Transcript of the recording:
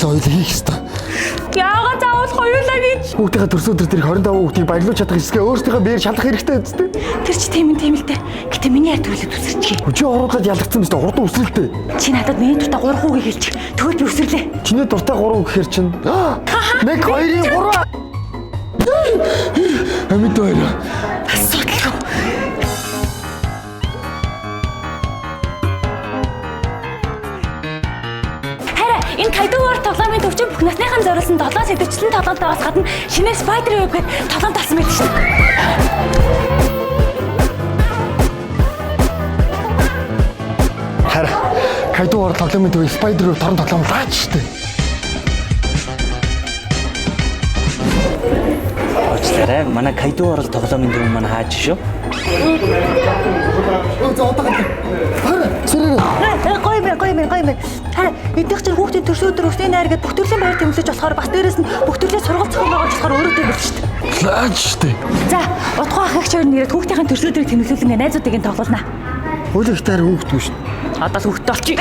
Асуудлаа хоёулаа хийх ёстой. Яагаад заавал хоёулаа гэж? Хүүхдийнхээ төрсөн өдөр дээрх 25 хүүхдийг баярлуулж чадах эсгээ өөрсдийнхөө биеэр шалах хэрэгтэй үсттэй. Тэр чи тийм юм тийм л дээ. Гэтэ миний ард түлээд үсэрчих. Чи оруулаад ялагдсан биз дээ. Хурдан үсрэлтэй. Чи надад миний дуртай 3 хүүгийг хэлчих. Тэгвэл би үсрэрлээ. Чиний дуртай 3 гэхэр чинь 1 2 3. Амьд байна. Асуудалгүй. Хараа энэ Kaido War тоглоомын төвчин бүх насныхан зориулсан 7 сэдвчлэн тоглолтоос гадна шинэ Spider Web гэдэг тоглоом талсан байдаг шүү дээ. Хараа. Kaido War тоглоомын төв Spider Web торон тоглоом лаач штэ. Уучлаарай. Манай Kaido World тоглоомын төв маань хааж шүү. За одоо гарах. Хараа. Сэрээрээ. Гоё мэн, гоё мэн, гоё мэн. Хараа эднийх чинь хүүхдийн төрсөн өдөр өсний найр гэдээ бүх төрлийн баяр тэмдэглэж болохоор бас дээрэс нь бүх төрлийн сургалт зохион байгуулж болохоор өөрөөтэй бэлж шүү дээ. Лаач штэ. За, удахгүй ах эгч хоёр нэрээд хүүхдийн төрсөн өдрийг тэмдэглүүлэн найзуудыг нь тоглолно. Хөлөгтөр хүүхдгүй штэ. Одоо л хүүхдтэй болчих.